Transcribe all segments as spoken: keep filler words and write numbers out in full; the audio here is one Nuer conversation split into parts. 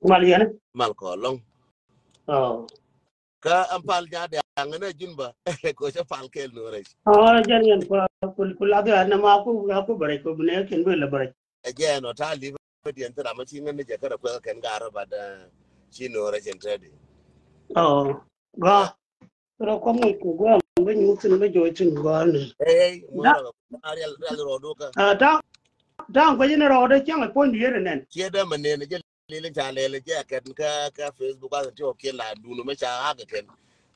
Mal yɛn. Mal kɔ lɔŋ. Oh. Kä ɛn pal nya diaŋ ɛn ɛ jin bä. Ko cɛ pal kɛl ni rɛc. Oh, jɛn yɛn kua kul kul adhi ɛn ma ku ku bɛ rɛc ku bi nɛ kin bi lɛ bɛ rɛc. Ɛ jɛn ɔ ta li bä diɛn ti ram ɛ ti ŋän ni jɛ kärɛ kuɛ kɛn garɛ bä dɛ. Ci ni rɛc ɛn tɛ di. Oh. Gua. Rɔ kɔm ŋuc ku guam bä nyuth thin bä joc thin guam ni. Hey, hey, muɔrɔ ka rial rial rɔ do ka. Ah, ta ta guɛc ni rɔ de cɛŋ a puɔ̱ny du yet nɛn. Cie dɛ ma nen jɛ lil ca lɛl jɛ kɛn ka ka Facebook a ti ɔ kien la dunu mɛ ca ha ka kɛn.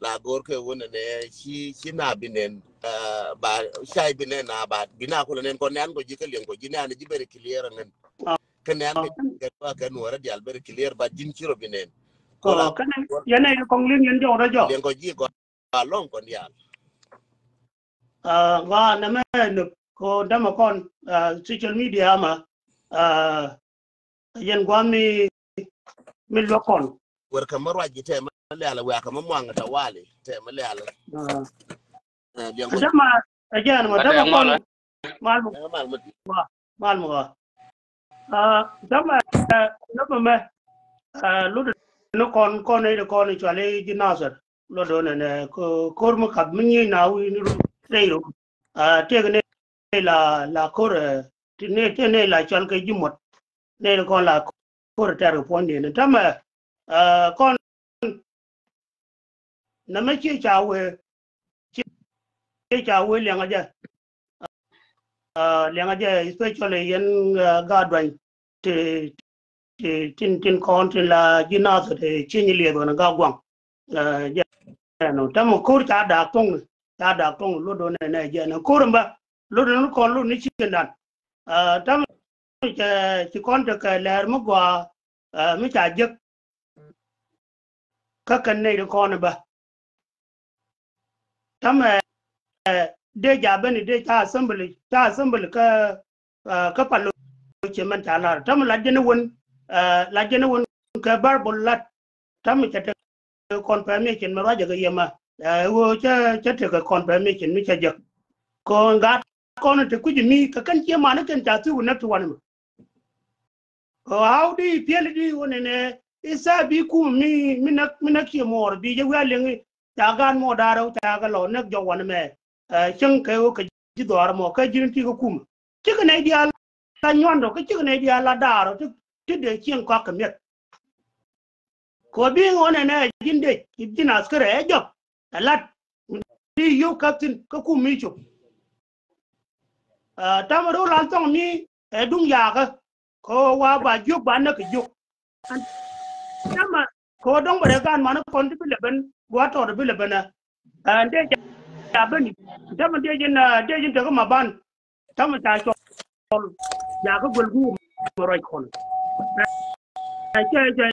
La gor kɛ wun ne ci ci na bi nen, ah, ba ca bi nen na ba bi na kula nen kɔ nɛn kɔ ji ka liɛŋ kɔ ji nɛn ji beri clear nɛn. Kɛ nɛn kɛ kɛ nuɔrɛ dial beri clear ba jin ci rɔ bi nen. Kɔ la kɛ nɛn yɛn nɛ kɔŋ liŋ yɛn jɔw rɔ jɔ. Liɛŋ kɔ ji gɔ. Alɔŋ kɔn diaal. Ah, gua nɛmɛ nöp ko dämɛ kɔn, ah, social media ama, ah, yɛn gua̱n mi mi luäk kɔn. Wër kä mä ruac ji̱ tɛmɛ lialɛ wɛ̈kä mä muaŋ tawali tɛmɛ lialɛ. Ah. Eh, biɛŋ kɔn. Dämɛ a jɛn ma dämɛ kɔn. Mal mɔ. Eh, mal mɔ. Mal mɔ. Ah, dämɛ, eh, dämɛ mɛ, eh, lut ni kɔn kɔn ni kɔn cuali ji̱ Nasir. Lut ni nɛ ko kor mi kap mi nyi na wi ni ru rɛy ru. Ah, tëk ni la la kor, eh, ti ni ti ni la cual kɛ ji̱ mot. Ni kɔn la kor tɛr kɛ puɔ̱ny ni. Dämɛ, eh, kɔn nɛmɛ ci ca wee ci ca wee liɛŋä jɛ. Ah, liɛŋä jɛ especially yɛn, ah, gaat duany ti ti tin tin kɔn tin la ji̱ Nasir ti ci nyi liɛth ɣän gaat guaŋ. Ah, jɛ nɔ tämɛ ko̱r ca daak thoŋ ca daak thoŋ lot ɣän nɛ jɛ nɔ ko̱r in bä lot ɣän kɔn lot ni ci kɛn dan. Ah, tämɛ cɛ ci kɔn tekɛ lɛr mi gɔaa, ah, mi ca jek. Kä kɛn nɛy ti kɔn bä tämɛ, eh, dee ja ben dee ca assembly ca assembly kä, eh, kä palo cɛ mɛn ca lar tämɛ la jɛn wän, eh, la jɛn wän kɛ verbal lat tämɛ cɛ te confirmation mɛ ruacɛ kɛ yɛmɛ, eh, wä cɛ cɛ tekɛ confirmation mi cɛ jek. Kɔn gat kɔn te kui̱c mi kɛ kɛn ciɛ man kɛn ca thi̱w näk ti wan mɛ. Ɔ, how di piɛl di wä nɛnɛ, isa bi kum mi mi näk mi näk kiɛ muɔɔr bi jɛ wi̱i̱ a liŋ. Ca gaat muɔɔr da̱rɛ ca kɛ lɔ näk jɔk wanɛ mɛ. Ɛ, cäŋ kɛ wä kɛ ji̱ dhɔaar mɔ kɛ ji̱n ti kɛ kum. Cikɛ nɛy diaal la nyuandɔ kä cikɛ nɛy diaal la da̱rɔ ti ti dee cieŋ kɔak kɛ mi̱eth. Kɛ ɣöö bi ɣöö nɛnɛ ji̱n dec ji̱n askärɛ ɛ jɔk ɛ lat mi ti yio̱w käp thi̱n kä kum mi cop. Ɛ, tamɛ ro̱o̱ lan thɔŋ mi ɛ duŋ yakä kɛ ɣöö wa ba jiök ba näk kɛ jiök. Tamɛ kɛ ɣöö dɔ̱ŋ bɛ rɛ gaan manä kɔn ti bi lɛ ben gua̱a̱th tɔɔt bi lɛ ben ɛ. Ɛ, dee ja ben i̱ tamɛ dee ji̱n, ɛ, dee ji̱n tekä ma ban. Tamɛ ca cɔl jakä guel guum mɛ ruac kɔn. Ɛ, cɛ cɛ